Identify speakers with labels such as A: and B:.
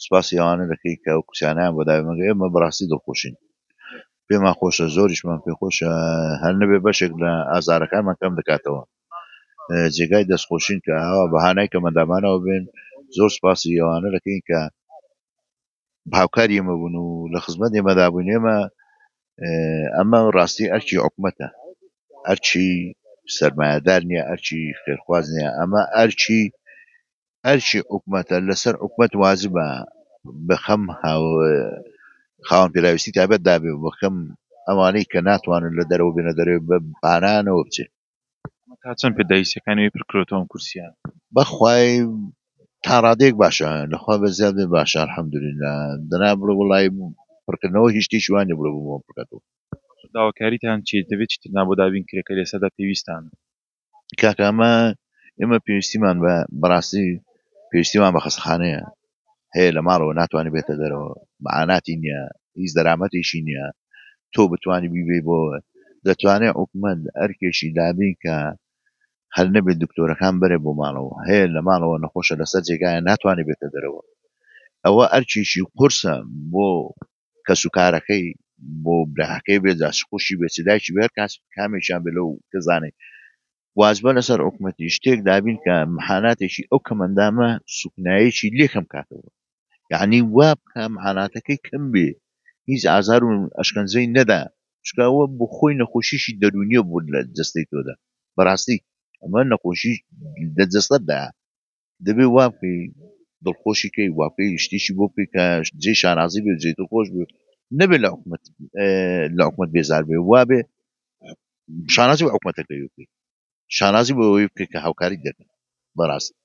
A: سوپاسی ئەوانە دەکەین کە ئەو کورسیانەیان بۆ داوین. مەگەر ئێمە بەڕاستی دڵخۆشین، پێمان خۆشە، زۆریشمان پێخۆشە، هەر نەبێ بەشێک لە ئازارەکانمان کەم دەکاتەوە. جێگای دەستخۆشین کە ئاوا بە هانای کەمەندامانەوە بێن. زۆر سوپاسی ئەوانە دەکەین کە هاوکاری ئێمە بوون و لە خزمەت ئێمەدا بوون. ئێمە ئەمە ڕاستی ئەرکی حکومەتە، ئەرکی سەرمایەدار نییە، ئەرکی خێرخواز نییە، ئەمە ئەرکی ئەرکی حکومەتە. لەسەر حکومەت واجبە بەخەم خاوەن پێداویستی تایبەت دابێ و بەخەم ئەوانەی کە ناتوانن لە دەرەوە بێنە دەرەوە بە پانانەوە بچێت.
B: تا چەند پێداویستیەکانی وی پڕکرێتەوە ئەم کورسییە؟
A: بەخوای تا ڕادەیەک باشە، لەخوا بە زیاد بێ باشە، الحمدلله. دەنا بڵێ وڵی پڕکردنەوە هیچ شتێکی وانە بڵێ بۆ پڕکاتەوە.
B: داواکاریتان چییە؟ دەبێت چیترنا بۆ دابین کرێ کە لێسەدا پێویستانە؟
A: کاکە ئەمە ئێمە پێویستیمان بە بەڕاستی پێویستیمان بە خەستەخانەیە هەیە. لە ماڵەوە ناتوانێت بێتە دەرەوە، معاناتی نییە، هیچ دەرامەتێکی نییە تۆ بتوانی بیبەی بۆ. دەتوانێت حکومەت ئەرکێکی دابین کە هەر نەبێت دکتۆرەکان بەرێ بۆ ماڵەوە. هەیە لە ماڵەوە نەخۆشە، لەسەر جێگایە، ناتوانێت بێتە دەرەوە. ئەوە ئەرکێکی قورسە بۆ کەسوکارەکەی، بۆ براکەی بێت، جا چ خوشکی بێت، چ دایکی بێت، هەر کاس کامێکیان بێت لەو کەسانەی. واجبە لەسەر حکومەتی شتێک دابین کە محاناتێکی ئەو کەمەندامە سوکنایەکی لێکەم کاتەوە، یعنی وا بکە محاناتەکەی کەم بێ، هیچ ئازار و ئەشکەنجەی نەدا، چونکە ئەوە بۆ خۆی نەخۆشیشی دەروونیە بوو لە جەستەی تۆدا. بەڕاستی ئەمە نەخۆشی لە جەستەدا. دەبێ وا بکەی دڵخۆشی کەی، وا بکەی شتێکی بۆ بکەی کە جێی شانازی بێ، جێی دڵخۆش بێ، نەبێ لە حکومەت لە حکومەت بێزار بێ. وا بێ شانازی بە حکومەتەکەی بکەی، شانازی بۆ ئەوەی بکەی کە هاوکاری دەکەن بەڕاستی.